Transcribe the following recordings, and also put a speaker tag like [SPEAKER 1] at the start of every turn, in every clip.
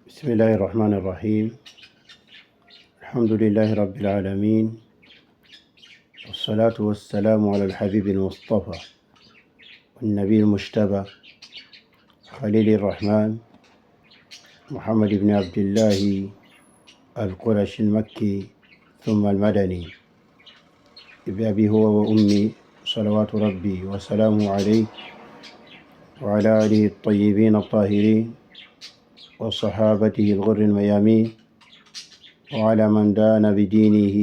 [SPEAKER 1] بسم الله الرحمن الرحيم. الحمد لله رب العالمين، والصلاة والسلام على الحبيب المصطفى والنبي المجتبى خليل الرحمن محمد بن عبد الله القرشي المكي ثم المدني، بأبي هو وأمي صلوات ربي وسلامه عليه وعلى آله الطيبين الطاهرين وصحابته الغر الميامين وعلى من دان بدينه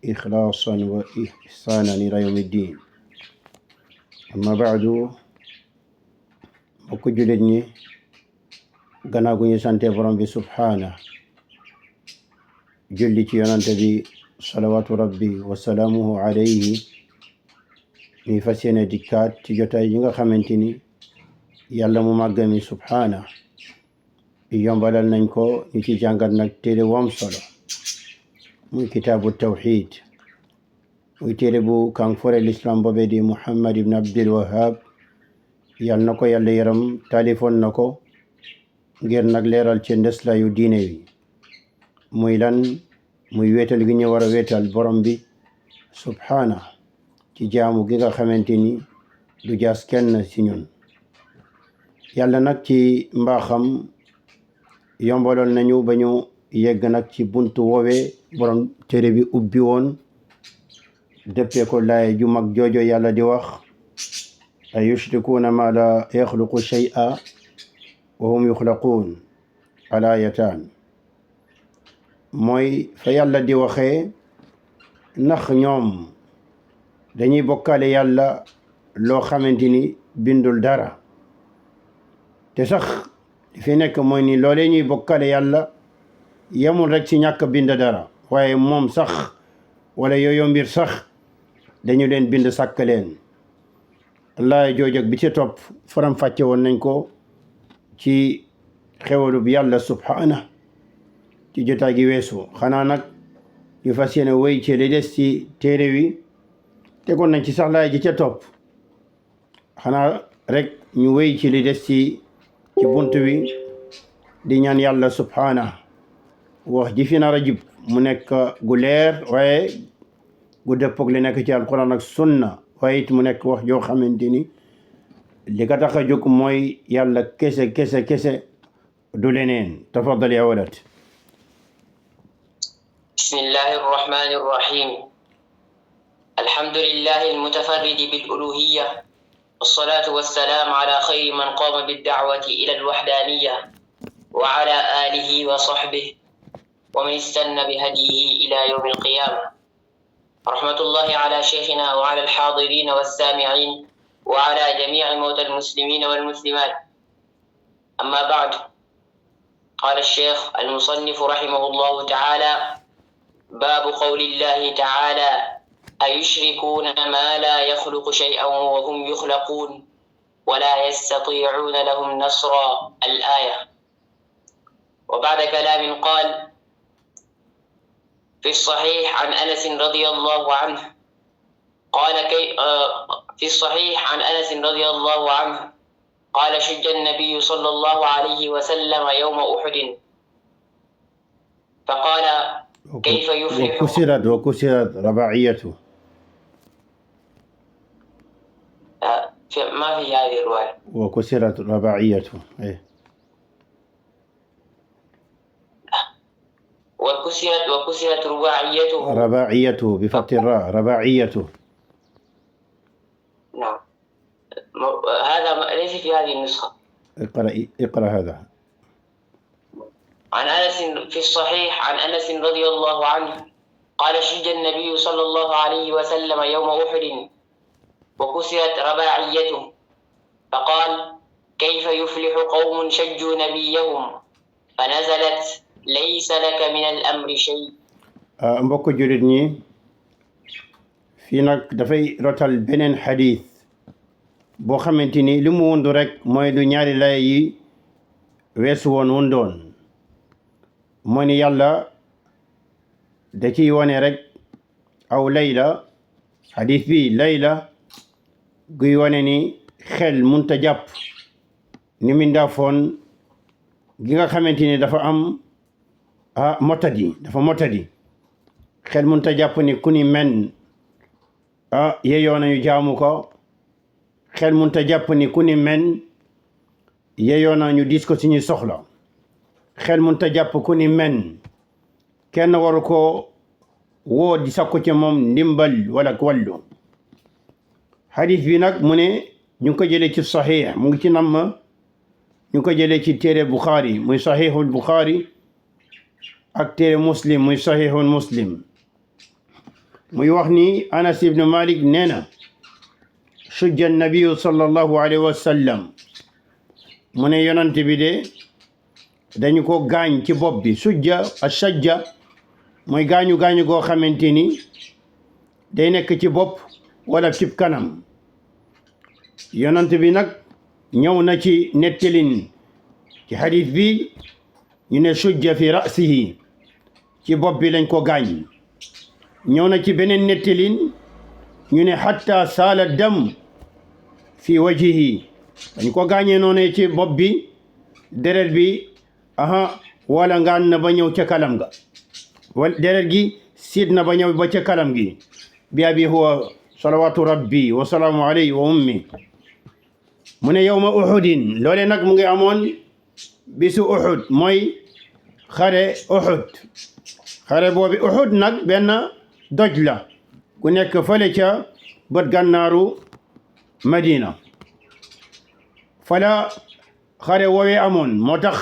[SPEAKER 1] إخلاصا وإحسانا إلى يوم الدين. أما بعد، mbokk jullit ñi, gannaaw gu ñu sante borom bi subhaana julli ci yonante bi salawaatu rabbi wa salaamuhu alayhi, ñuy fas yéene dikkaat ci jotaay yi nga xamante ni yàlla mu màgg mi subhaana yombalal nañ ko ñu ci jàngat nag téere wam solo muy kitaabu tawxid, muy téere bu kanfore l'islam boobe di Muhammad ibn Abdul Wahhab, yàlla na ko yàlla yaram taalifoon na ko ngir nag leeral ci ndeslaayu diine wi, muy lan? muy wéetal gi ñu war a wéetal borom bi subhaana ci jaamu gi nga xamante ni du jaas kenn ci ñun. yàlla nag ci mbaaxam yombaloon nañu ba ñu yegg nag ci buntu woowee borom téere bi ubbi woon dëppee ko laay ju mag joojo yàlla di wax ay yushrikuuna ma la yaxluqu shay'a wa hum yuxlaquun, alayataan. mooy fa yàlla di waxee ndax ñoom dañuy bokkaale yàlla loo xamante ni bindul dara, te sax li fi nekk mooy ni loolee ñuy bokkaale yàlla yemul rek ci ñàkk bind dara, waaye moom sax wala yooyu mbir sax dañu leen bind sàkk leen. laay joojog bi ci topp faram fàcce woon nañ ko ci xewalu bi yàlla subhaana ci jotaay gi weesu. xanaa nag ñu fas yéene wéy ci li des ci téere wi, tegoon nañ ci sax laay ji ca topp. xanaa rek ñu wéy ci li des ci bunt wi di ñaan yàlla subhaana wax ji fi nar a jib mu nekk gu leer, waaye gu dëppoog li nekk ci alquran ak sunna, waaye it mu nekk wax joo xamante ni li ko tax a jóg mooy yàlla kese kese kese du leneen. tafaddal ya walad.
[SPEAKER 2] bismillahi arrahmani arrahim. alhamdulillahi almutafarridi biluluhiyya والصلاة والسلام على خير من قام بالدعوة إلى الوحدانية وعلى آله وصحبه ومن استنى بهديه إلى يوم القيامة. رحمة الله على شيخنا وعلى الحاضرين والسامعين وعلى جميع موتى المسلمين والمسلمات. أما بعد، قال الشيخ المصنف رحمه الله تعالى: باب قول الله تعالى: أيشركون ما لا يخلق شيئا وهم يخلقون ولا يستطيعون لهم نصرا، الآية. وبعد كلام قال: في الصحيح عن أنس رضي الله عنه قال في الصحيح عن أنس رضي الله عنه قال: شج النبي صلى الله عليه وسلم يوم أحد فقال: كيف يفلح.
[SPEAKER 1] وكسرت رباعيته.
[SPEAKER 2] ما في هذه الرواية.
[SPEAKER 1] وكسرت رباعيته.
[SPEAKER 2] وكسرت رباعيته.
[SPEAKER 1] رباعيته بفتح الراء، رباعيته.
[SPEAKER 2] نعم، هذا ليس في هذه النسخة.
[SPEAKER 1] اقرأ هذا.
[SPEAKER 2] عن أنس في الصحيح عن أنس رضي الله عنه قال: شج النبي صلى الله عليه وسلم يوم أحد وكسرت رباعيته فقال: كيف يفلح قوم شجوا نبيهم فنزلت ليس لك من الأمر شيء.
[SPEAKER 1] mbokk jullit ñi, fii nag dafay rotal beneen xadiis boo xamante ni li mu wundu rek mooy lu ñaari lay yi weesu woon wundoon. moo ni yàlla da ciy wone rek aw layla, xadiis bi layla guy wone ni xel munta jàpp ni mi ndaafoon gi nga xamante ni dafa am motadi dafa motadi xel mun ta jàpp ni ku ni men yeyoo nañu jaamu ko xel mun ta jàpp ni ku ni men yeyoo nañu diis ko suñuy soxla xel mun ta jàpp ku ni men kenn waru ko woo di sakku ci moom ndimbal wala wàllu hadith bi nag mu ne ñu ngi ko jëlee ci saxiix mu ngi ci namm ñu ngi ko jëlee ci téere Bukhari muy saxiixul Bukhari ak téere Muslim muy saxiixul Muslim muy wax ni Anas ibn Malik nee na sujja nabiyu sallallahu alayhi wa sallam mu ne yonent bi de dañu ko gaañ ci bopp bi sujja ashajja mooy gaañu goo xamante ni day nekk ci bopp wala ci kanam yonent bi nag ñëw na ci nettalin ci hadith bi ñu ne sujja fi ra'sihi ci bopp bi lañ ko gaañ ñëw na ci beneen nettalin ñu ne hatta saala dam fi wajhihi dañ ko gaañee noonu ci bopp bi deret bi wala ngaan na ba ñëw ca kalam ga wala deret gi siit na ba ñëw ba ca kalam gi bi abi huwa salawatu rabbi wa salaamu alayhi wa ummi mu ne yawma uhudin loole nag mu ngi amoon bisu uhud mooy xare uhud xare boobi uhud nag benn doj la ku nekk fële ca bët gànnaaru Madina fala xare woowee amoon moo tax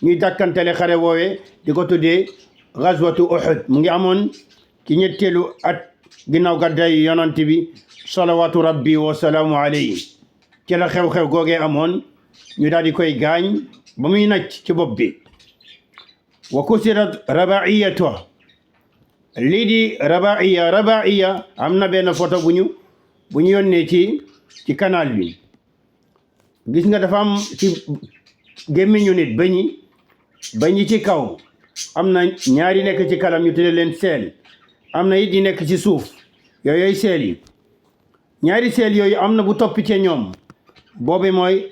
[SPEAKER 1] ñuy dàkkantale xare woowee di ko tuddee gazwatu uhud mu ngi amoon ci ñetteelu at ginnaaw gàddaay yonent bi salawatu rabbi wa salaamu alayhi ci la xew-xew googee amoon ñu daal di koy gaañ ba muy nacc ci bopp bi wa kusirat rabaiyatu lii di rabaiya am na benn photo bu ñu yónnee ci canal bi gis nga dafa am ci gémmiñu nit bañi ci kaw am na ñaari nekk ci kanam ñu tudde leen seel am na it di nekk ci suuf yooyu seel yi ñaari seel yooyu am na bu topp ci ñoom boobu mooy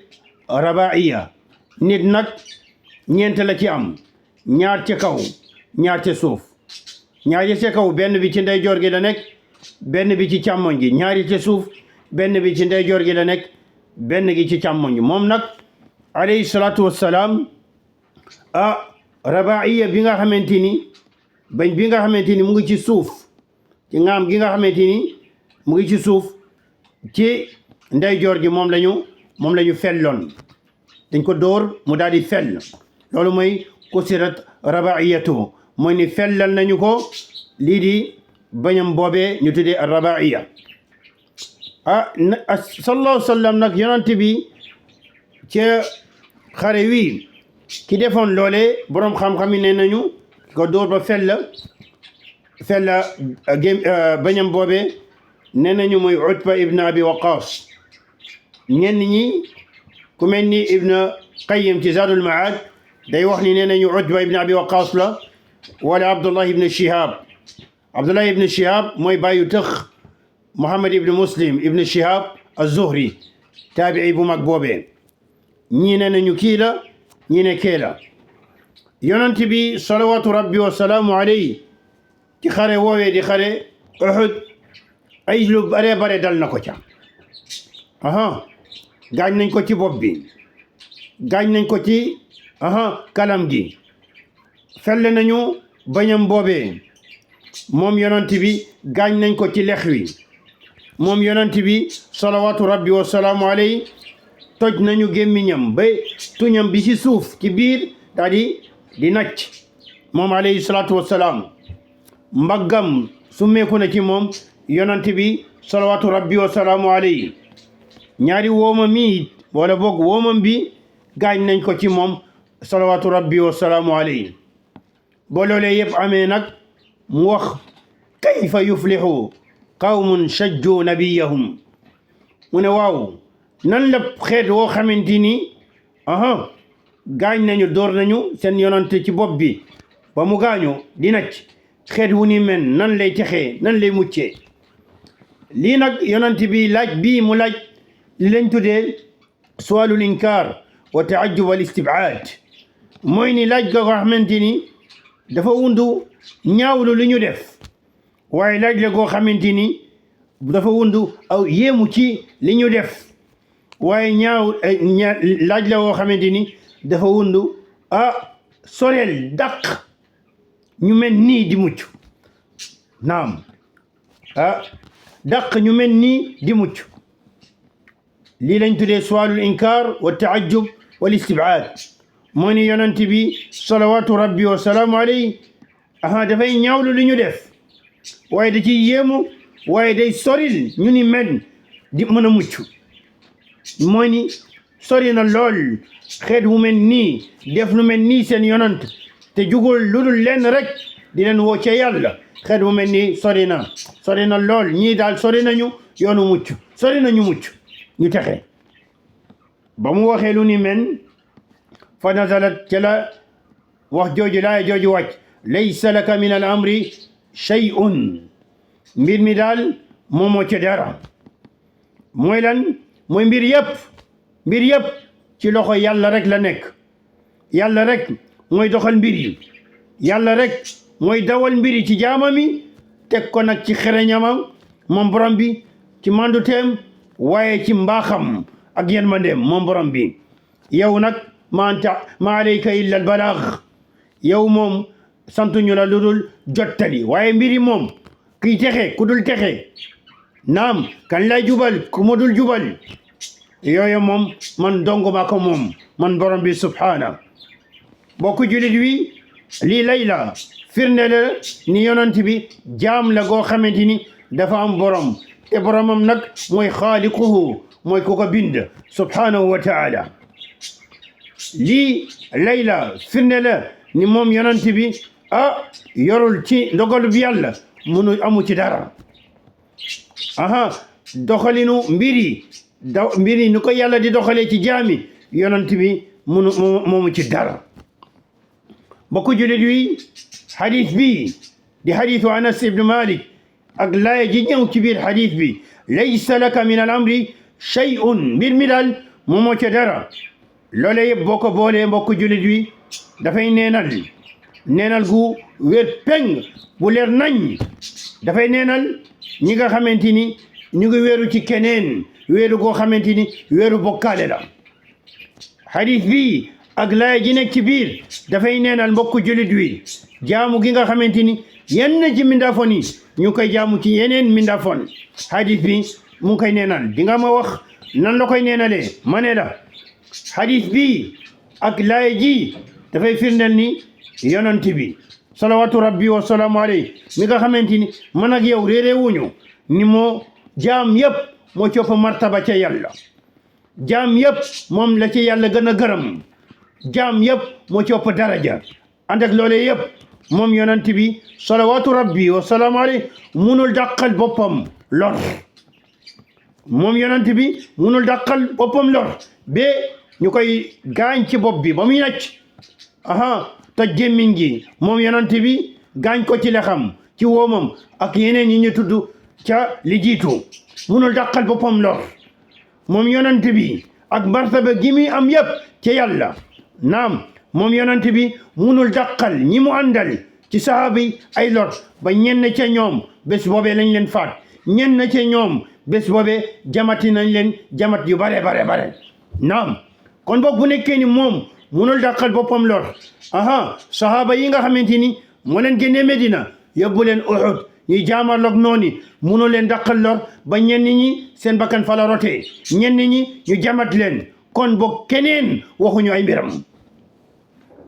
[SPEAKER 1] rabaiya nit nag ñeent la ci am ñaar ci kaw ñaar ci suuf ñaari ci kaw benn bi ci ndeyjoor gi la nekk benn bi ci càmmoñ gi ñaari ci suuf benn bi ci ndeyjoor gi la nekk benn gi ci càmmoñ gi moom nag alayhi salaatu wassalaam rabaiya bi nga xamante ni bañ bi nga xamante ni mu ngi ci suuf ci ngaam gi nga xamante ni mu ngi ci suuf ci ndeyjoor gi moom lañu felloon dañ ko dóor mu daal di fell loolu mooy kusirat rabaiyatu mooy ni fellal nañu ko lii di bañam boobee ñu tuddee rabaiya sallallahu alayhi wa sallam nag yonent bi ca xare wi ki defoon loole boroom xam-xam yi ne nañu ko dóor ba fell bañam boobee ne nañu mooy Utba ibn Abi Waqas ñenn ñi ku mel ni Ibn Qayyim ci Zadul Ma'ad day wax ni ne nañu Utba ibn Abi Waqas la wala Abdullah ibn Shihab mooy bàyyu tëx Muhammad ibn Muslim ibn Shihab az-Zuhri taabii bu mag boobee ñii ne nañu kii la ñii ne kee la yonent bi salawatu rabbi wa salaamu alayhi ci xare woowee di xare Uhud ay lu bare dal na ko ca gaañ nañ ko ci bopp bi gaañ nañ ko ci kalam gi fell nañu bañam boobee moom yonent bi gaañ nañ ko ci lex wi moom yonent bi salawatu rabbi wa salaamu alayhi toj nañu gémmiñam ba tuñam bi ci suuf ci biir daal di nacc moom alayhi salaatu wassalaam mbaggam summeeku na ci moom yonent bi salawatu rabbi wa salaamu alayhi ñaari woomam yi wala boog woomam bi gaañ nañ ko ci moom salawatu rabbi wa salaamu alayhi boo loolee yëpp amee nag mu wax kayfa yuflihu qawmun shajju nabiyahum mu ne waaw nan la xeet woo xamante ni gaañ nañu door nañu seen yonante ci bopp bi ba mu gaañu di nacc xeet wu ni men nan lay texee nan lay muccee lii nag yonante bi laaj bii mu laaj li lañ tuddee suwaalul inkaar wa taajub wal istibaad mooy ni laaj ga ko xamante ni dafa wundu ñaawlu li ñu def waaye laaj la goo xamante ni dafa wundu aw yéemu ci li ñu def waaye laaj la goo xamante ni dafa wundu soreel dàq ñu mel nii di mucc naam dàq ñu mel nii di mucc lii lañ tuddee suwaalul inkaar wa taajub wal istibaad moo ni yonent bi salawaatu rabbi wa salaamu alayhi dafay ñaawlu li ñu def waaye da ciy yéemu waaye day soril ñu ni mel di mën a mucc moo ni sori na lool xeet wu mel nii def lu mel nii seen yonent te jugul lu dul lenn rek di leen woo ca yàlla xeet wu mel nii sori na lool ñii daal sori nañu yoonu mucc sori nañu mucc ñu texe ba mu waxee lu ni mel fa nazalat ca la wax jooju laaya jooju wàcc laysa laka min al amri shay'un mbir mi daal moomoo ca dara mooy lan mooy mbir yëpp ci loxo yàlla rek la nekk yàlla rek mooy doxal mbir yi yàlla rek mooy dawal mbir yi ci jaamami teg ko nag ci xereñamam moom borom bi ci manduteem waaye ci mbaaxam ak yërmandeem moom borom bi yow nag ma alayka illa al balaax yow moom santuñu la lu dul jottali waaye mbiri moom kiy texe ku dul texe naam kan lay jubal ku ma dul jubal yooyu moom man dong maa ko moom man borom bi subhaana bokku julit wi lii layla firnde la ni yonent bi jaam la goo xamante ni dafa am borom te boromam nag mooy xaaliquhu mooy ku ko bind subhaanahu wa taala lii layla firnde la ni moom yonent bi yorul ci ndogalu bi yàlla munu amu ci dara doxalinu mbiri ni ko yàlla di doxalee ci jaami yonent bi moomu ci dara bokku julit wi xadis bi di xadisu Anas ibn Malik ak laaya ji ñëw ci biir xadis bi laysa laka min al amri shay'un mbir mi daal moomoo ca dara loole yëpp boo ko boolee mbokku julit wi dafay neenal gu wér peng bu leer nañ dafay neenal ñi nga xamante ni ñu ngi wéeru ci keneen wéeru goo xamante ni wéeru bokkaale la xadis bi ak laaya ji nekk ci biir dafay neenal mbokku julit wi jaamu gi nga xamante ni yenn ci mindaafoon yi ñu koy jaamu ci yeneen mindaafoon xadis bi mu ngi koy neenal di nga ma wax nan la koy neenalee ma ne la xadis bi ak laaya ji dafay firndeel ni yonent bi salawaatu rabbi wa salaamu alayhi mi nga xamante ni man ak yow réeré wuñu ni moo jaam yëpp moo coppa martaba ca yàlla jaam yëpp moom la ci yàlla gën a gërëm jaam yëpp moo coppa daraja ànd ak loole yëpp moom yonent bi salawaatu rabbi wa salaamu alayhi munul dàqal boppam lor moom yonent bi munul dàqal boppam lor ba ñu koy gaañ ci bopp bi ba muy nacc toj gémmiñ gi moom yonent bi gaañ ko ci lexam ci woomam ak yeneen yi ñu tudd ca li jiitu munul dàqal boppam lor moom yonent bi ak martaba gi muy am yëpp ca yàlla naam moom yonent bi munul dàqal ñi mu àndal ci sahaaba yi ay lor ba ñenn ca ñoom bés boobee lañ leen faat ñenn ca ñoom bés boobee jamati nañ leen jamat yu bare naam kon boog bu nekkee ni moom munul dàqal boppam lor sahaaba yi nga xamante ni moo leen génnee Medina yóbbu leen Uhud ñuy jaamarloog noonu munul leen dàqal lor ba ñenn ñi seen bakkan fa la rotee ñenn ñi ñu jamat leen kon boog keneen waxuñu ay mbiram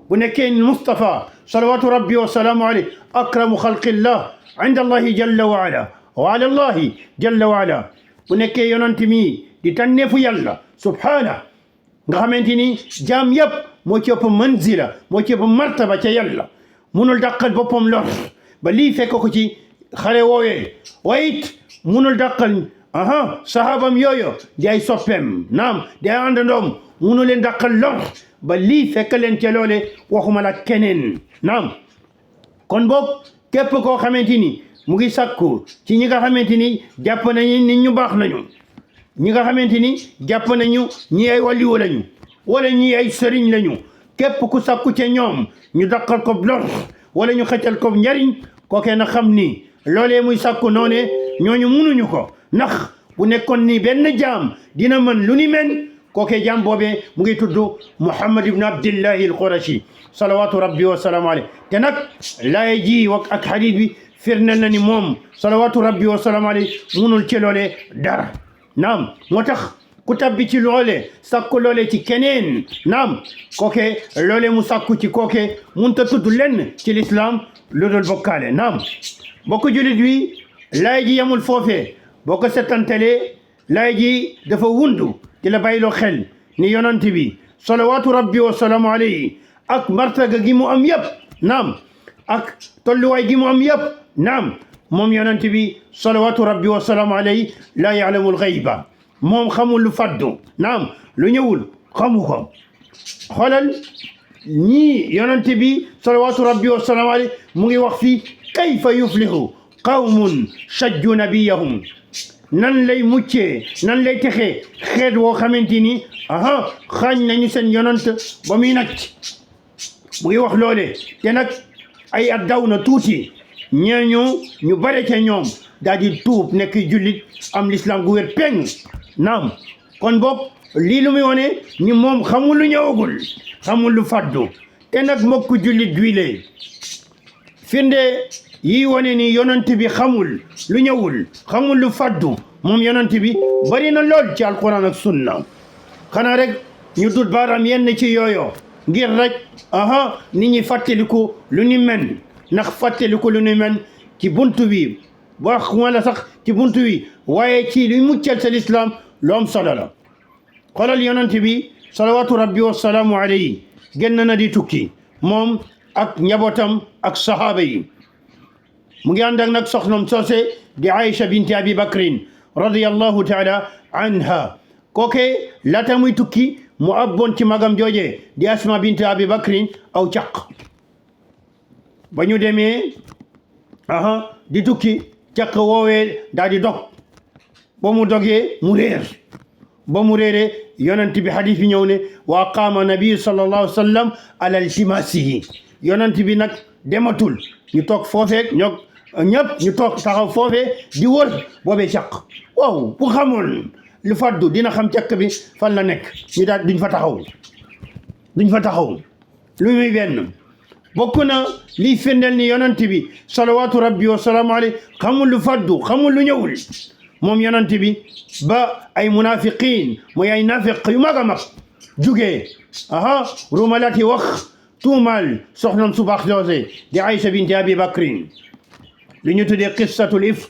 [SPEAKER 1] bu nekkee Mustafa salawatu rabbi wa salaamu alayhi akramu xalqillah inda allahi jalla wa ala wa ala allahi jalla wa ala bu nekkee yonent mi di tànneefu yàlla subhaana nga xamante ni jaam yëpp moo ci ëpp manzila moo ci ëpp martaba ca yàlla munul dàqal boppam lor ba lii fekk ko ci xare woowee waaye it munul dàqal sahabam yooyu di ay soppeem naam di ay àndandoom munu leen dàqal lor ba lii fekk leen ca loole waxuma la keneen naam kon boog képp koo xamante ni mu ngi sakku ci ñi nga xamante ni jàpp nañu nit ñu baax lañu ñi nga xamante ni jàpp nañu ñi ay waliyu lañu wala ñi ay sëriñ lañu képp ku sàkku ca ñoom ñu daqal ko lor wala ñu xëccal ko njariñ kookee na xam ni loolee muy sàkku noone ñooñu munuñu ko ndax bu nekkoon ni benn jaam dina mën lu ni men kookee jaam boobee mu ngi tudd Muhammad ibn Abdillahi al-Qurashi salawatu rabbi wa salaamu alayhi te nag laay ji ak hadith bi firnel na ni moom salawatu rabbi wa salaamu alayhi munul ci loolee dara naam moo tax ku tabbi ci loole sàkku loole ci keneen naam kooke loole mu sàkku ci kooke munta tudd lenn ci lislaam lu dul bokkaale naam bokk julit wi laay ji yamul foofee boo ko settantalee laay ji dafa wundu di la bàyyiloo xel ni yonent bi salawaatu rabbi wa salaamu alayhi ak martaga gi mu am yëpp naam ak tolluwaay gi mu am yëpp naam moom yonent bi salawaatu rabbi wa salaamu alayhi laa ya'lamul ghayba moom xamul lu faddu naam lu ñëwul xamu ko xoolal ñii yonent bi salawaatu rabbi wa salaamu alayhi mu ngi wax fii kayfa yuflihu qawmun shajju nabiyahum nan lay muccee nan lay texee xeet woo xamante ni xaañ nañu seen yonent ba muy nacc mu ngi wax loole te nag ay at daw na tuuti ñu bare ca ñoom daal di tuub nekk jullit am l'islam gu wér peng naam kon boog lii lu muy wone ni moom xamul lu ñëwagul xamul lu faddu te nag mbokk jullit duile firnde yi wone ni yonent bi xamul lu ñëwul xamul lu faddu moom yonent bi bari na lool ci alquran ak sunna xanaa rek ñu dut baaraam yenn ci yooyo ngir rek nit ñi fàttaliku lu ni men ndax fàttaliku lu ni men ci buntu bi wax wala sax ci buntu bi waaye ci luy muccal sa lislaam lu am solo la xoolal yonent bi salawaatu rabbi wa salaamu alayhi génn na di tukki moom ak njabootam ak sahaaba yi mu ngi ànd ak nag soxnam soose di Aïcha binti Abi Bakrin radiyallahu taala anha kooke laata muy tukki mu abboon ci magam jooje di Asma binti Abi Bakrin aw caq ba ñu demee di tukki caq woowee daal di dog ba mu dogee mu réer ba mu réeree yonent bi hadith bi ñëw ne wa qaama nabi sallallahu alayhi wa sallam ala iltimasihi yonent bi nag dematul ñu toog foofeek ñëpp ñu toog taxaw foofee di wër boobee caq waaw bu xamul lu faddu dina xam caq bi fan la nekk ñu daal duñ fa taxaw lu muy benn bokk na lii firndeel ni yonent bi salawaatu rabbi wa salaamu alayhi xamul lu faddu xamul lu ñëwul moom yonent bi ba ay munafiqin mooy ay nafiq yu mag a mag jugee rumalati wax tuumal soxnam su baax doose di Aïcha binti Abi Bakrin li ñu tuddee qissatul if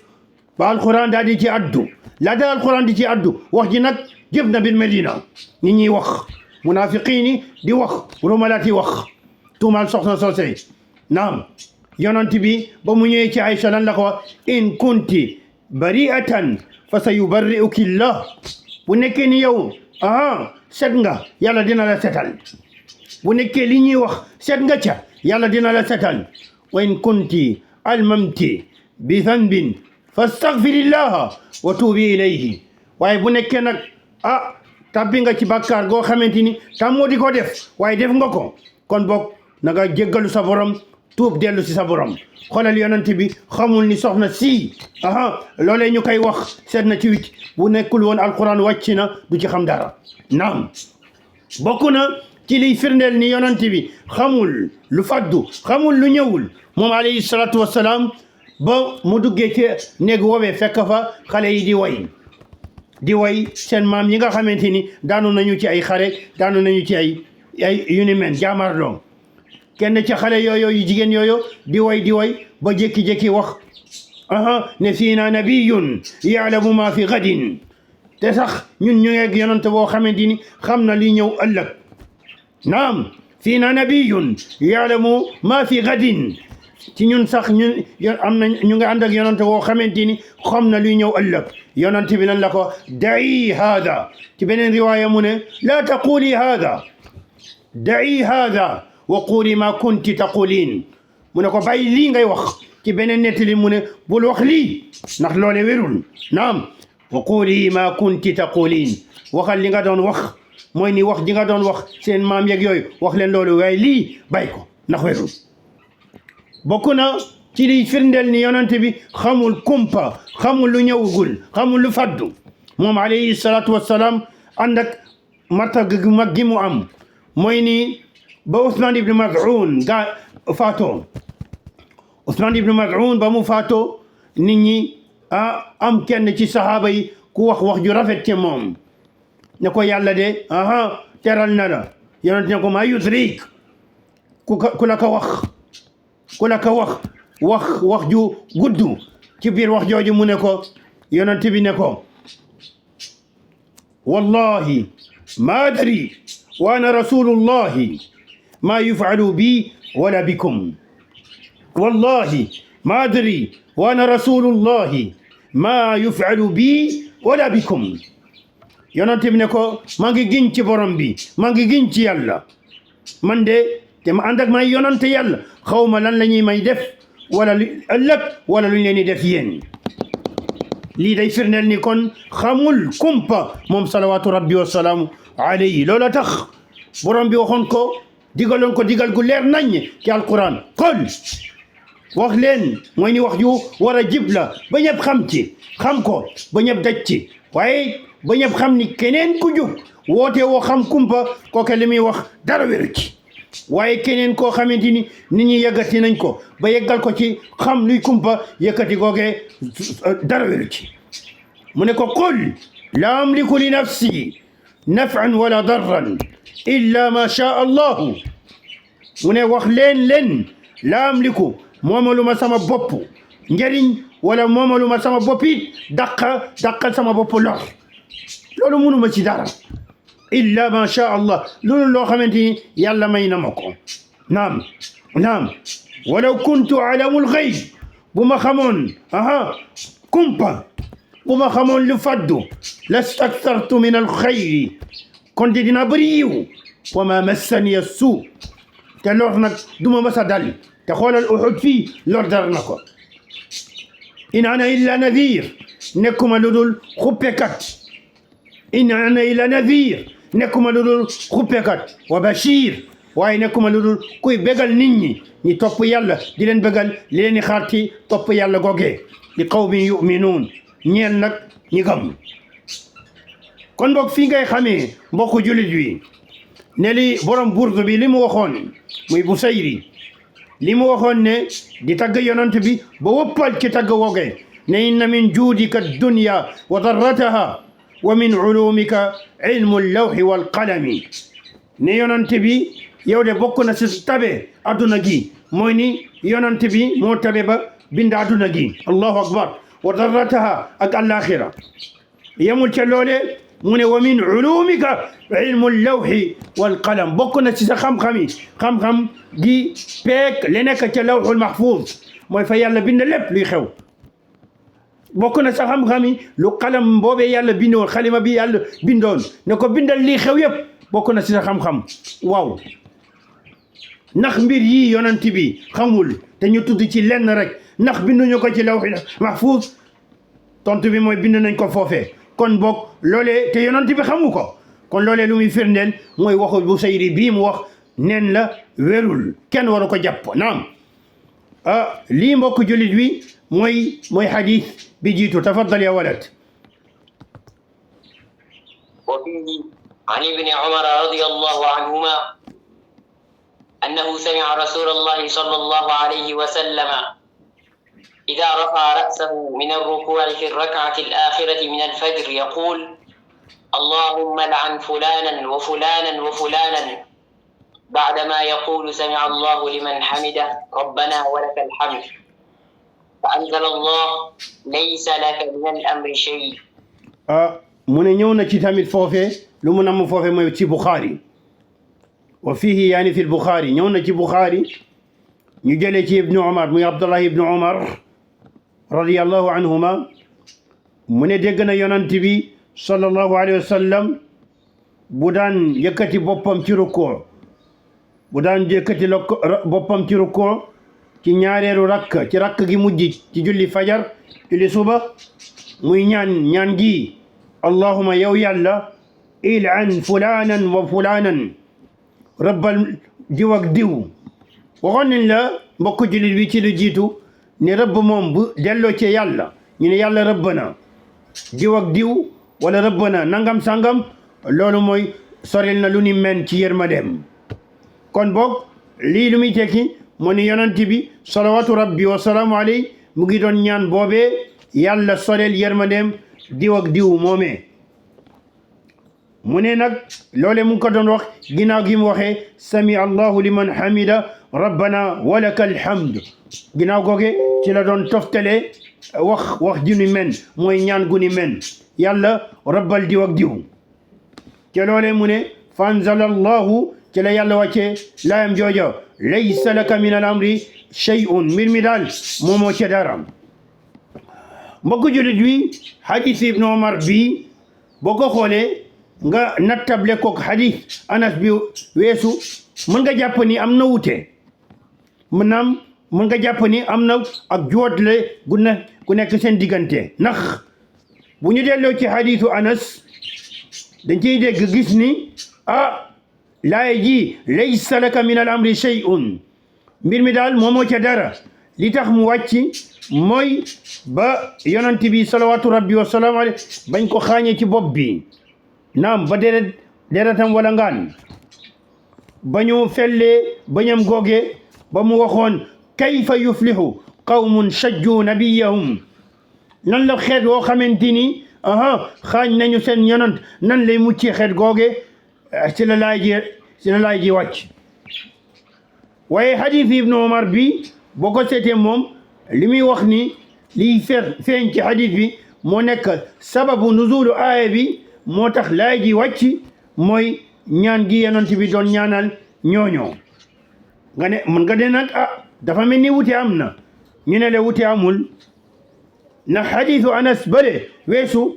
[SPEAKER 1] ba alquran daal di ci addu laata alquran di ci addu wax ji nag jëp na bil Medina nit ñi wax munafiqin yi di wax rumalati wax tuumal soxna soose naam yonent bi ba mu ñëwee ci Aïcha lan la ko wax in kunti bari'atan fa sayubarri'uki Allah bu nekkee ni yow set nga yàlla dina la setal bu nekkee li ñuy wax set nga ca yàlla dina la setal wa in kunti almamti bi dhanbin fastaghfirillaha wa tuubi ilayhi waaye bu nekkee nag tabbi nga ci bàkkaar goo xamante ni tàmmoo di ko def waaye def nga ko kon boog na nga jéggalu sa borom tuub dellu si sa borom xoolal yonent bi xamul ni soxna si loolee ñu koy wax seet na ci wicc bu nekkul woon alquran wàcc na du ci xam dara naam bokk na ci liy firndeel ni yonent bi xamul lu faddu xamul lu ñëwul moom alayhi salaatu wassalaam ba mu duggee ci néeg woowee fekk fa xale yi di way seen maam yi nga xamante ni daanu nañu ci ay xare daanu nañu ci ay yu ni men jaamarloo kenn ci xale yooyu yu jigéen yooyu di way ba jékki-jékki wax ne fiina nabiyun yaalamu ma fi gadin te sax ñun ñu ngeeg yonent boo xamante ni xam na li ñëw ëllëg naam fiina nabiyun yaalamu ma fi gadin ci ñun sax ñun am na ñu nga ànd ak yonent boo xamante ni xam na li ñëw ëllëg yonent bi nan la ko da'i hada ci beneen riwaaya mu ne la taquli hada da'i hada wa quli ma kunti taqulin mu ne ko bàyyi lii ngay wax ci beneen nettali mu ne bul wax lii ndax loole wérul naam wa quli ma kunti taqulin waxal li nga doon wax mooy ni wax ji nga doon wax seen maam yeeg yooyu wax leen loolu waaye lii bàyyi ko ndax wérul bokk na ci liy firndeel ni yonante bi xamul kumpa xamul lu ñëwagul xamul lu faddu moom alayhi salaatu wassalaam ànd ak martaba gu mag gi mu am mooy ni ba Ousmane ibn Maz'un faatoo Ousmane ibn Maz'un ba mu faatoo nit ñi am kenn ci sahaaba yi ku wax ju rafet ci moom ne ko yàlla de teral na la yonent ne ko maa yudrik ku la ko wax ju gudd ci biir wax jooju mu ne ko yonent bi ne ko wallahi ma adri wa ana rasulullahi ma yuf'alu bi wala bikum wallahi ma adri wa ana rasulullahi ma yuf'alu bi wala bikum yonent bi ne ko maa ngi giñ ci borom bi maa ngi giñ ci yàlla man de te ma ànd ak may yonent yàlla xaw ma lan la ñuy may def wala ëllëg wala lu ñu leen di def yéen lii day firndeel ni kon xamul kumpa moom salawaatu rabbi wa salaamu alayhi loola tax borom bi waxoon ko digaloon ko digal gu leer nañ ci alquran qul wax leen mooy ni wax ju war a jib la ba ñëpp xam ko ba ñëpp daj ci waaye ba ñëpp xam ni keneen ku jug woote woo xam kumpa kooke li muy wax dara wéru ci waaye keneen koo xamante ni nit ñi yëggati nañ ko ba yeggal ko ci xam luy kumpa yëkkati googe dara wéru ci mu ne ko qul la amliku li nafsi naf'an wala darran illa ma sha allahu mu ne wax leen la amliku moomaluma sama bopp njëriñ wala moomaluma sama bopp it dàqal sama bopp lor loolu mënuma ci dara illa ma sha allah loolu loo xamante ni yàlla may na ma ko naam walaw kuntu alamul ghaib bu ma xamoon kumpa bu ma xamoon lu faddu lastakthartu min al xayri kon di dina bëri yiw wa ma massani as-suu te lor nag duma masa dal te xoolal Uhud fii lor dara na ko in ana illa nadhir nekkuma lu dul xuppekat in ana illa nadhir nekkuma lu dul xuppekat wa bashir waaye nekkuma lu dul kuy bégal nit ñi topp yàlla di leen bégal li leen di xaar ci topp yàlla googee li qawmin yu'minuun ñeel nag ñi gëm kon boog fii ngay xamee mbokku jullit wi ne li borom burdu bi li mu waxoon muy Busayri li mu waxoon ne di tagg yonent bi ba wëppal ci tagg woogee ne inna min juudika dunya wa darrataha wa min ulumika ilmu lawhi wal qalami ne yonent bi yow de bokk na si tabe adduna gi mooy ni yonent bi moo tabe ba bind adduna gi allahu akbar wa darrataha ak alaxira yemul ca loole mu ne wa min ulumika ilmu lawhi wal qalam bokk na ci sa xam-xam gi peek li nekk ca lawhul mahfuz mooy fa yàlla bind lépp luy xew bokk na sa xam-xam yi lu qalam boobee yàlla bindoon xalima bi yàlla bindoon ne ko bindal lii xew yëpp bokk na ci sa xam-xam waaw ndax mbir yi yonent bi xamul te ñu tudd ci lenn rek ndax binduñu ko ci lawhul mahfuz tontu bi mooy bind nañ ko foofee kon boog loolee te yonent bi xamu ko kon loolee lu muy firndeel mooy waxu Busayri bii mu wax nen la wérul kenn waru ko jàpp naam lii mbokk jullit wi mooy xadis bi jiitu tafaddal ya walad
[SPEAKER 2] wa fihi an ibni Umar radiyallahu anhuma annahu sami'a rasulallahi sallallahu alayhi wa sallama إذا رفع رأسه من الركوع في الركعة الآخرة من الفجر يقول اللهم لعن فلانا وفلانا وفلانا بعدما يقول سمع الله لمن حمده ربنا ولك الحمد فأنزل الله ليس لك من الأمر شيء
[SPEAKER 1] mu ne ñëw na ci tamit foofe lu mu namm foofe mooy ci Bukhari wa fihi yaani fi Bukhari ñëw na ci Bukhari ñu jëlee ci ibnu Umar muy Abdullah ibnu Umar radiyallahu anhuma mu ne dégg na yonent bi sallallahu alayhi wa sallam bu daan yëkkati boppam ci rukkoo bu daan yëkkati boppam ci rukkoo ci ñaareelu rakk ci rakk gi mujj ci julli fajar julli suba muy ñaan gi allahuma yow yàlla il'an fulanan wa fulanan rëbbal diw ak diw waxoon nañ la mbokku jullit bi ci lu jiitu ne rëbb moom bu delloo ci yàlla ñu ne yàlla rëbb na diw ak diw wala rëbb na nangam sangam loolu mooy soril na lu ni men ci yërmandeem kon boog lii lu muy tekki moo ni yonent bi salawatu rabbi wa salaamu alayhi mu ngi doon ñaan boobee yàlla soril yërmandeem diw ak diw moomee mu ne nag loole mu ngi ko doon wax ginnaaw gi mu waxee sami allahu liman hamida rabbana walaka alhamd ginnaaw googe ci la doon toftale wax ju ni men mooy ñaan gu ni men yàlla rabbal diw ak diw te loole mu ne fa anzala allahu ci la yàlla wàccee laayam jooja laysa laka min al amri shay'un mbir mi daal moomoo ca dara mbokku jullit bi hadith ibnu omar bi boo ko xoolee nga nattable kook hadith anas bi weesu mën nga jàpp ni am na wute maanaam mën nga jàpp ni am na ak jootle gu nekk seen diggante ndax bu ñu delloo ci hadithu anas dañ ciy dégg gis ni laaya ji laysa laka min al amri shay'un mbir mi daal moomoo ca dara li tax mu wàcc mooy ba yonent bi salawatu rabbi wa salaamu alayhi bañ ko xaañee ci bopp bi naam ba deretam wala ngaan ba ñu fellee bañam googe ba mu waxoon kayfa yuflihu qawmun shajju nabiyahum nan la xeet woo xamante ni xaañ nañu seen yonent nan lay muccee xeet googe ci la laay ji wàcc waaye hadith ibnu omar bi boo ko seetee moom li muy wax ni liy feeñ ci hadith bi moo nekk sababu nuzulu aaya bi moo tax laay ji wàcc mooy ñaan gi yonent bi doon ñaanal ñooñoo nga ne mën nga de nag dafa mel ni wute am na ñu ne la wute amul na hadithu anas bële weesu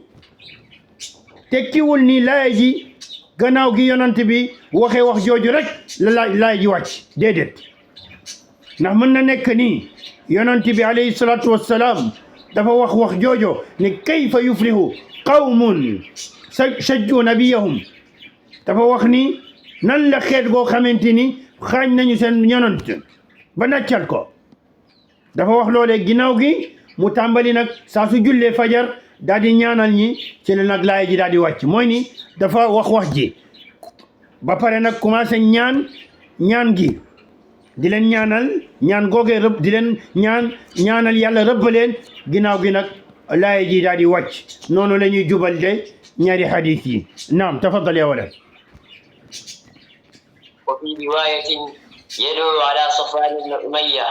[SPEAKER 1] tekkiwul ni laay ji gannaaw gi yonent bi waxee wax jooju rek la laay ji wàcc déedéet ndax mën na nekk ni yonent bi alayhi salatu wassalaam dafa wax joojo ne kayfa yuflihu qawmun shajju nabiyahum dafa wax ni nan la xeet goo xamante ni xaañ nañu seen yonent ba naccal ko dafa wax loolee ginnaaw gi mu tàmbali nag saa su jullee fajar daal di ñaanal ñi ci la nag laay ji daal di wàcc mooy ni dafa wax ji ba pare nag commencé ñaan gi di leen ñaanal ñaan googee rëbb di leen ñaanal yàlla rëbb leen ginnaaw gi nag laay ji daal di wàcc noonu la ñuy jubal de ñaari hadith yi naam tafaddal ya walad
[SPEAKER 2] wa fi riwayatin yad'u ala Safwan ibn Umayya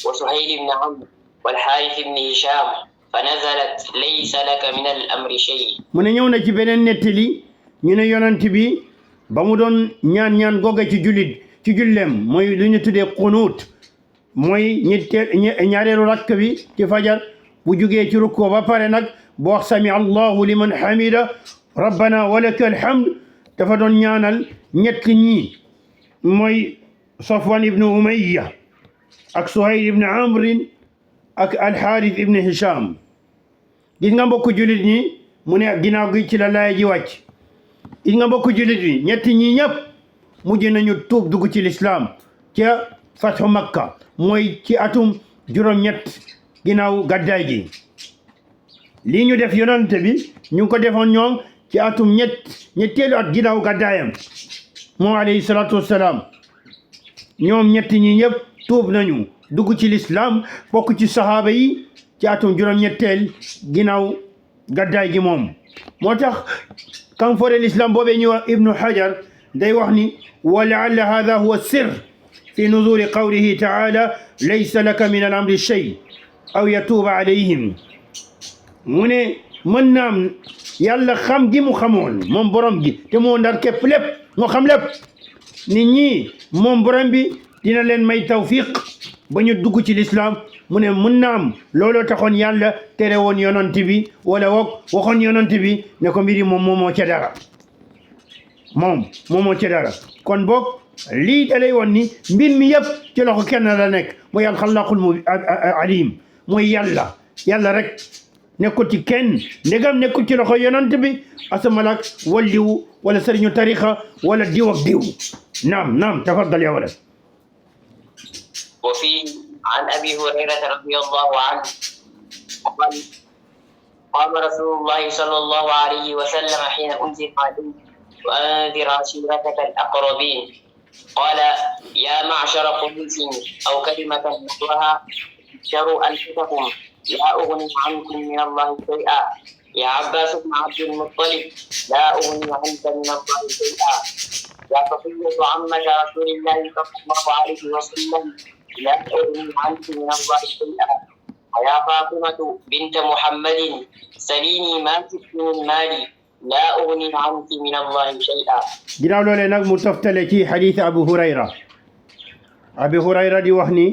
[SPEAKER 2] wa Suhayl ibn Amr wal Harith ibn Hisham fa nazalat laysa laka min al amri shay
[SPEAKER 1] mu ne ñëw na ci beneen nettali ñu ne yonent bi ba mu doon ñaan googe ci julleem mooy lu ñu tuddee qunuut mooy ñaareelu rakk bi ci fajar bu jugee ci rukkoo ba pare nag bu wax sami allahu liman hamida rabbana walaka alhamd dafa doon ñaanal ñett ñi mooy Safwan ibn Umayya ak Suhayl ibn Amrin ak Al-Harith ibn Hisham gis nga mbokku jullit ñi mu ne ginnaaw gi ci la laaya ji wàcc gis nga mbokku jullit ñi ñett ñi ñëpp mujj nañu tuub dugg ci lislaam ca fathu Makka mooy ci atum juróom-ñett ginnaaw gàddaay gi lii ñu def yonent bi ñu ngi ko defoon ñoom ci atum ñetteelu at ginnaaw gàddaayam moom alayhi salaatu wassalaam ñoom ñett ñi ñëpp tuub nañu dugg ci lislaam bokk ci sahaaba yi ci atum juróom-ñetteel ginnaaw gàddaay gi moom moo tax kan fore l'islam boobee ñu wax ibnu hajar day wax ni wa la'alla hadha huwa sir fi nuzuli qawlihi ta'ala laysa laka min al-amri shay aw yatuuba alayhim mu ne mën naam yàlla xam gi mu xamoon moom borom gi te moo ndar képp lépp moo xam lépp nit ñi moom borom bi dina leen may tawfiq ba ñu dugg ci lislaam mu ne mën naam looloo taxoon yàlla tere woon yonent bi wala waxoon yonent bi ne ko mbiri moom moomoo ca dara moomoo ca dara kon boog lii dalay woon ni mbir mi yëpp ci loxo kenn la nekk mooy alxalaqul alim mooy yàlla rek nekkul ci kenn ndegam nekkul ci loxo yonent bi asamalak walliw wala sëriñu tarixa wala diw ak diw naam tafaddal ya walad
[SPEAKER 2] وفيه عن أبي هريرة رضي الله عنه قال قام رسول الله صلى الله عليه وسلم حين أنزل عليه وأنذر عشيرتك الأقربين قال يا معشر قريش أو كلمة نحوها اشتروا أنفسكم لا أغني عنكم من الله شيئا يا عباس بن عبد المطلب لا أغني عنك من الله شيئا يا صفية عمة رسول الله صلى الله عليه وسلم لا أغني عنك من الله شيئا ويا فاطمة بنت محمد سليني ما شئت من مالي لا أغني عنك من الله شيئا.
[SPEAKER 1] ginnaaw loolee nag mu toftale ci xadiis Abu Hurayra di wax ni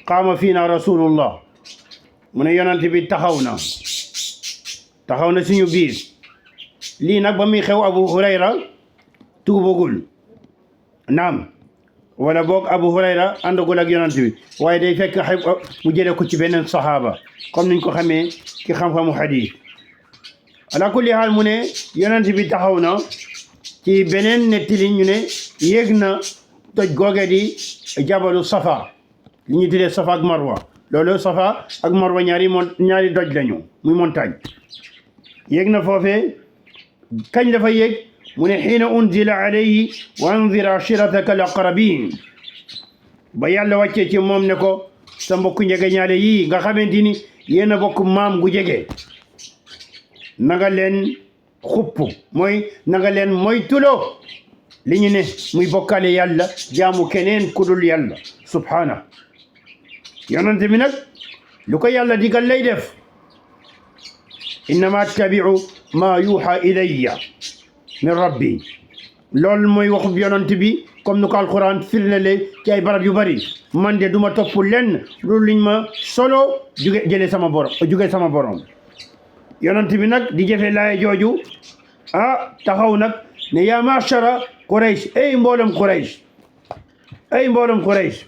[SPEAKER 1] qaama fiina rasulullah mu ne yonent bi taxaw na suñu biir lii nag ba muy xew Abu Hurayra tuubagul naam wala boog Abu Hurayra àndagul ak yonent bi waaye day fekk mu jëlee ko ci beneen saxaaba comme niñ ko xamee ci xam-xamu xadiis ala kulli haal mu ne yonent bi taxaw na ci beneen nettali ñu ne yéeg na doj googe di jabalu safa li ñu tuddee safa ak marwa loolu safa ak marwa ñaari doj lañu muy montagne yéeg na foofee kañ dafa yéeg mu ne xiina unzila alayhi wa anzir ashirataka al aqrabin ba yàlla wàccee ci moom ne ko sa mbokku njege ñaale yii nga xamante ni yéen a bokk maam gu jege na nga leen xupp mooy na nga leen moytuloo li ñu ne muy bokkaale yàlla jaamu keneen ku dul yàlla subhaana yonente bi nag lu ko yàlla digal lay def innama attabi'u ma yuha ilayya min rabbi loolu mooy waxub yonent bi comme nu ko alquran firnele ci ay barab yu bari man de duma topp lenn loolu liñ ma solo jëlee sama borom yonent bi nag di jëfe laaya jooju taxaw nag ne yaa ma'shara Quraysh ay mboolem Quraysh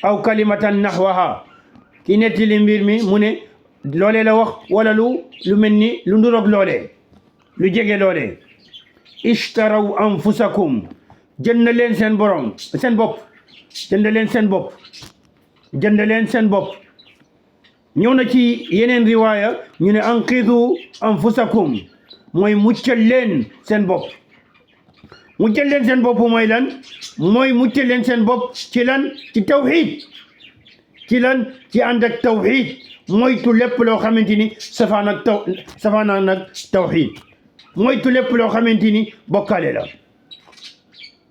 [SPEAKER 1] aw kalimatan nahwaha ki nettali mbir mi mu ne loolee la wax wala lu mel ni lu nduroog loolee lu jege loolee ishtaraw anfusakum jënd leen seen bopp ñëw na ci yeneen riwaaya ñu ne anqidu anfusakum mooy muccal leen seen bopp mooy lan mooy muccal leen seen bopp ci lan ci tawxiid ci ànd ak tawxiid moytu lépp loo xamante ni safaan nag tawxiid moytu lépp loo xamante ni bokkaale la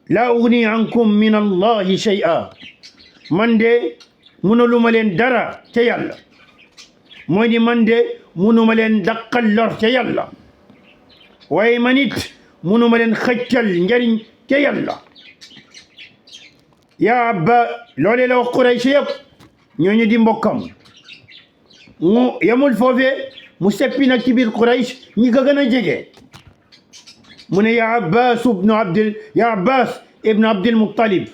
[SPEAKER 1] laa ugni ankum min allahi shay'a man de mënuluma leen dara ca yàlla mooy ni man de mënuma leen daqal lor ca yàlla waaye man it mënuma leen xëccal njariñ ca yàlla yaa abba loolee la wax Quraysh yëpp ñooñu di mbokkam mu yamul foofee mu seppi nag ci biir Quraysh ñi ko gën a jege mu ne yaa Abbas ibnu Abdil Muttalib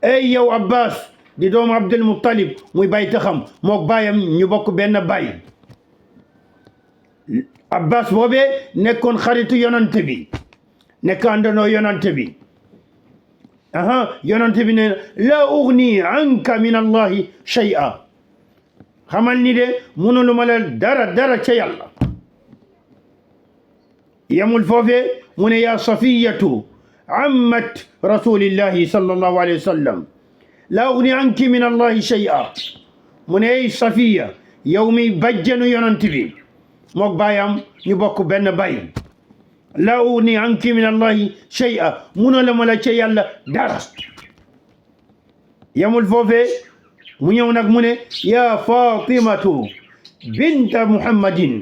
[SPEAKER 1] ey yow Abbas di doomu Abdul Muttalib muy bay taxam mook baayam ñu bokk benn baay Abbas boobee nekkoon xaritu yonante bi nekk àndandoo yonante bi yonante bi ne laa ugni anka min allahi shay'a xamal ni de mënuluma la dara ca yàlla yamul foofee mu ne yaa safiyatu ammat rasulillahi sallallahu alayhi wa sallam laa ugni anki min allahi shay'a mu ne ey safiya yow mi bajjanu yonant bi mook baayam ñu bokk benn baay laa ugni anki min allahi shay'a mënuluma la ca yàlla dara yamul foofee mu ñëw nag mu ne yaa fatimatu binta muhammadin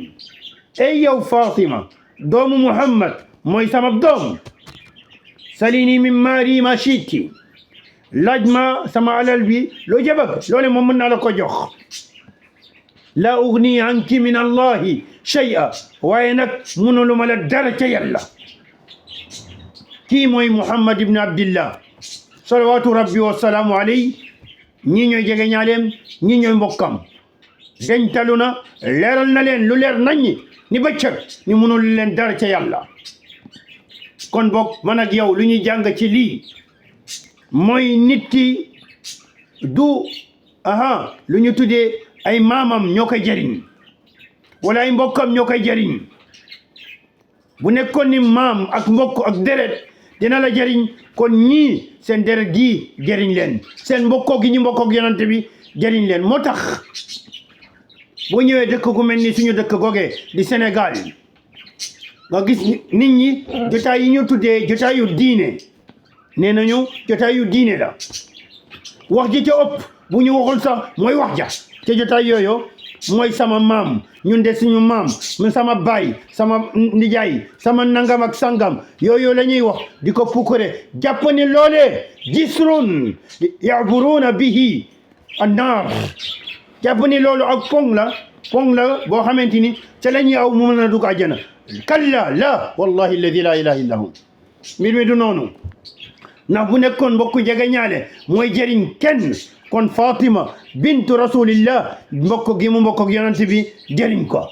[SPEAKER 1] ey yow fatima doomu muhammad mooy sama doom salini min maali ma shi'ti laaj ma sama alal bi loo jabag loole moom mën naa la ko jox laa ugni anki min allahi shay'a waaye nag mënuluma la dara ca yàlla kii mooy muhammad ibn abdillah salawatu rabbi wa salaamu alayhi ñii ñooy jege ñaaleem ñii ñooy mbokkam dencalu na leeral na leen lu leer naññi ni bëccëg ni mënul leen dara ca yàlla kon boog man ak yow lu ñuy jàng ci lii mooy nit ki du lu ñu tuddee ay maamam ñoo koy jëriñ wala ay mbokkam ñoo koy jëriñ bu nekkoon ni maam ak mbokk ak deret dina la jëriñ kon ñii seen deret gi jëriñ leen seen mbokkoo gi ñu mbokkook yonante bi jëriñ leen moo tax boo ñëwee dëkk gu mel ni suñu dëkk googee di Sénégal nga gis nit ñi jotaay yi ñu tuddee jotaayu diine nee nañu jotaayu diine la wax ji ca ëpp bu ñu waxul sax mooy wax ja ca jotaay yooyu mooy sama maam ñun de suñu maam sama baay sama nijaay sama nangam ak sangam yooyu la ñuy wax di ko pukkure jàpp ni loolee jisrun yaburuna bihi annaar jàpp ni loolu ak pong la boo xamante ni ca la ñuy aw mu mën a dugg àjjana kalla la wallahi alladi la ilaha illa hu mbir mi du noonu ndax bu nekkoon mbokku jege ñaale mooy jëriñ kenn kon Fatima bintu rasulillah mbokk gi mu mbokk ak yonent bi jëriñ ko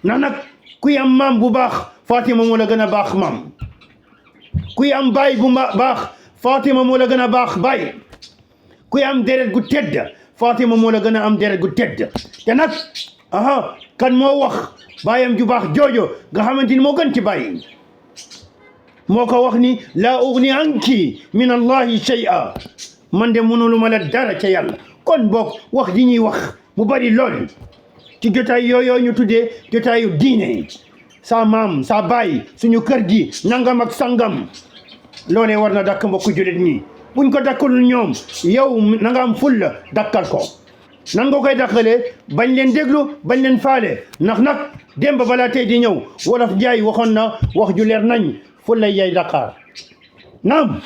[SPEAKER 1] ndax nag kuy am maam bu baax Fatima moo la gën a baax maam kuy am baay bu baax Fatima moo la gën a baax baay kuy am deret gu tedd Fatima moo la gën a am deret gu tedd te nag kan moo wax baayam ju baax joojo nga xamante ni moo gën ci baay moo ko wax ni laa ugni anki min allahi shay'a man de mënuluma la dara ca yàlla kon boog wax ji ñuy wax mu bari lool ci jotaay yooyu ñu tuddee jotaayu diine sa maam sa baay suñu kër gi nangam ak sangam loolee war na dakk mbokku julit ñi buñ ko dakkalul ñoom yow na nga am ful la dakkal ko nan nga koy dakkalee bañ leen déglu bañ leen faale ndax nag démb balaa tey di ñëw wolof Njaay waxoon na wax ju leer nañ ful lay yaay Dakar naam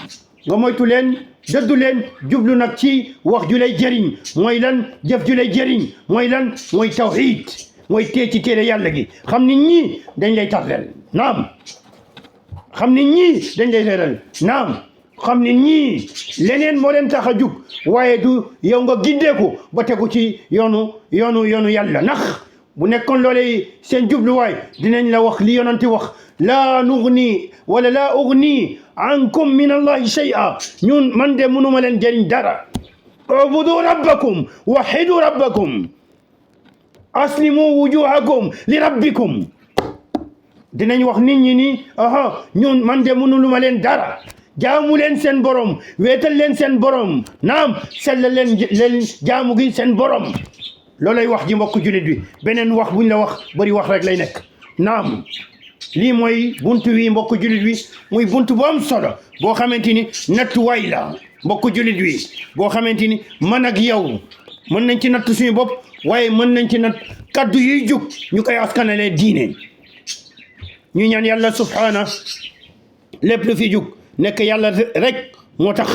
[SPEAKER 1] nga moytu leen dëddu leen jublu nag ci wax ju lay jëriñ mooy lan jëf ju lay jëriñ mooy lan mooy tawxiid mooy tee ci téere yàlla gi xam ni ñii dañ lay tardel naam xam ni ñii dañ lay leeral naam xam ni ñii leneen moo leen tax a jug waaye du yow nga gindeeku ba tegu ci yoonu yàlla ndax bu nekkoon loolee seen jubluwaay dinañ la wax li yonanti wax laa nugni wala laa ugni ankum min allahi shay'a ñun man de mënuma leen jëriñ dara ubudu rabbakum wahidu rabbakum aslimu wujuhakum li rabbikum dinañ wax nit ñi ni ñun man de mënuluma leen dara jaamu leen seen borom weetal leen seen borom naam sellal leen jaamu gi seen borom loolay wax ji mbokk julit bi beneen wax buñ la wax bari wax rek lay nekk naam lii mooy buntu wi mbokk julit wi muy buntu bu am solo boo xamante ni nattuwaay la mbokk julit wi boo xamante ni man ak yow mën nañ ci natt suñu bopp waaye mën nañ ci natt kaddu yuy jug ñu koy askanalee diine ñu ñaan yàlla subhana lépp lu fi jug nekk yàlla rek moo tax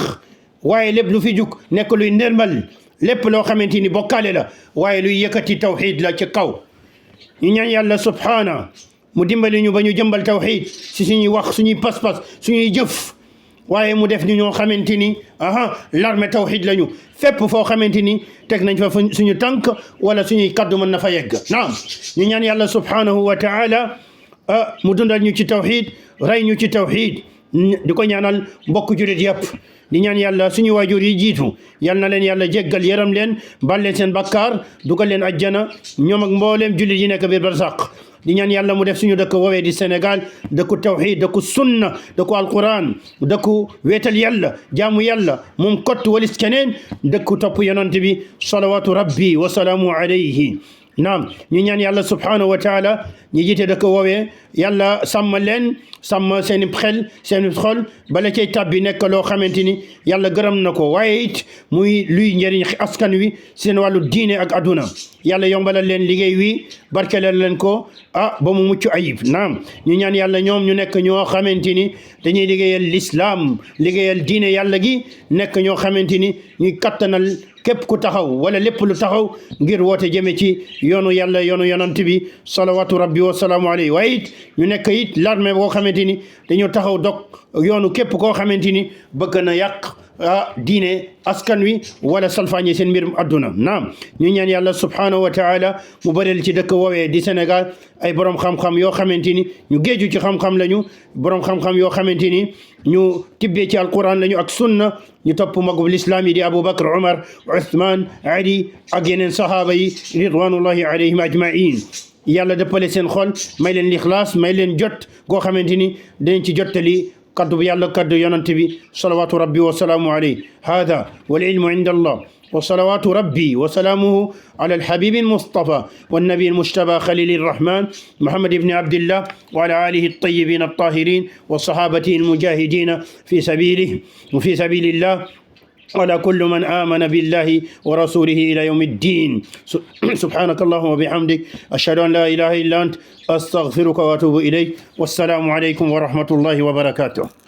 [SPEAKER 1] waaye lépp lu fi jug nekk luy ndërmal lépp loo xamante ni bokkaale la waaye luy yëkkati tawxiid la ci kaw ñu ñaan yàlla subhana mu dimbali ñu ba ñu jëmbal tawxiid si suñuy wax suñuy pas-pas suñuy jëf waaye mu def ñu ñoo xamante ni l'armée tawxiid lañu fépp foo xamante ni teg nañ fa suñu tànk wala suñuy kaddu mën na fa yegg naam ñu ñaan yàlla subhanahu wa taala mu dundal ñu ci tawxiid rey ñu ci tawxiid di ko ñaanal mbokk julit yëpp di ñaan yàlla suñu waajur yi jiitu yal na leen yàlla jéggal yaram leen bal leen seen bakkaar dugal leen ajjana ñoom ak mbooleem julit yi nekk biir barsàq di ñaan yàlla mu def suñu dëkk woowee di Sénégal dëkku tawxiid dëkku sunna dëkku alquran dëkku weetal yàlla jaamu yàlla moom kott walis keneen dëkku topp yonent bi salawatu rabbi wa salaamu alayhi naam ñu ñaan yàlla subhanahu wa taala ñi jiite dëkk woowee yàlla sàmm leen sàmm seeni xel seeni xol bala cay tabbi nekk loo xamante ni yàlla gërëm na ko waaye it muy luy njëriñ askan wi seen wàllu diine ak aduna yàlla yombalal leen liggéey wi barkelal leen ko ba mu mucc ayib naam ñu ñaan yàlla ñoom ñu nekk ñoo xamante ni dañuy liggéeyal l'islam liggéeyal diine yàlla gi nekk ñoo xamante ni ñuy kattanal képp ku taxaw wala lépp lu taxaw ngir woote jëme ci yoonu yàlla yoonu yonant bi salawatu rabbi wa salaamu alayhi waaye it ñu nekk it l'armée boo xamante ni dañoo taxaw dog yoonu képp koo xamante ni bëgg na yàq diine askan wi wala salfaañe seen mbir adduna naam ñu ñaan yàlla subhanahu wa taala mu bëreel ci dëkk woowee di Sénégal ay borom xam-xam yoo xamante ni ñu géeju ci xam-xam lañu borom xam-xam yoo xamante ni ñu tibbee ci alquran lañu ak sunna ñu topp magub lislaam yi di Aboubacar Omar Ousmane Ali ak yeneen sahaaba yi ridwanullahi alayhim ajmain yàlla dëppale seen xol may leen lixlaas may leen jot goo xamante ni dañ ci jottali kaddu bi yàlla kaddu yonent bi salawatu rabbi wa salaamu alayhi hada wal ilmu inda allah وصلوات ربي وسلامه على الحبيب المصطفى والنبي المجتبى خليل الرحمن محمد بن عبد الله وعلى آله الطيبين الطاهرين وصحابته المجاهدين في سبيل الله وعلى كل من آمن بالله ورسوله إلى يوم الدين سبحانك اللهم وبحمدك أشهد أن لا إله إلا أنت أستغفرك وأتوب إليك والسلام عليكم ورحمة الله وبركاته